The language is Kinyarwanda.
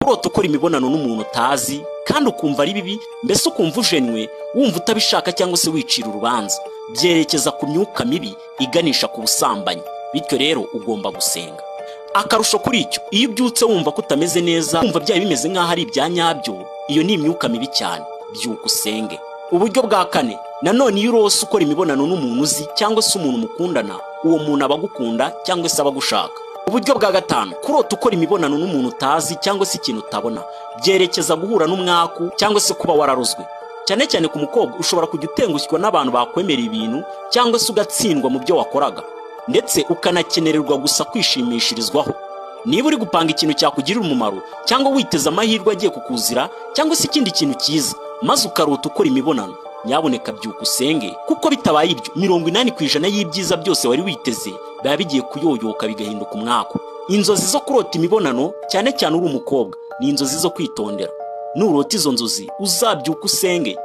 Kurota ukora imibonano n'umuntu utazi kandi ukumva ari bibi, mbese ukumva ujenwe, wumva utabishaka cyangwa se wicira urubanza, byerekeza ku myuka mibi iganisha ku busambanyi. Bityo rero ugomba gusenga. Akarusho kuri icyo, iyo ubyutse wumva ko utameze neza, wumva byari bimeze nk'aho ari ibya nyabyo, iyo ni imyuka mibi cyane. Byuka usenge. Uburyo bwa kane nanone, iyo urose ukora imibonano n'umuntu uzi cyangwa se umuntu mukundana, uwo muntu aba agukunda cyangwa se aba agushaka. Uburyo bwa gatanu, kurota ukora imibonano n'umuntu utazi cyangwa se ikintu utabona, byerekeza guhura n'umwaku cyangwa se kuba wararozwe. Cyane cyane ku mukobwa, ushobora kujya utengushywa n'abantu bakwemera ibintu cyangwa se ugatsindwa mu byo wakoraga, ndetse ukanakenererwa gusa kwishimishirizwaho. Niba uri gupanga ikintu cyakugirira umumaro cyangwa witeze amahirwe agiye kukuzira cyangwa se ikindi kintu cyiza, maze ukarota ukora imibonano, nyabuneka byuka usenge, kuko bitabaye ibyo 80% y'ibyiza byose wari witeze biba bigiye kuyoyoka bigahinduka umwaku. Inzozi zo kurota imibonano, cyane cyane uri umukobwa, ni inzozi zo kwitondera. Nurota izo nzozi, uzabyuka usenge.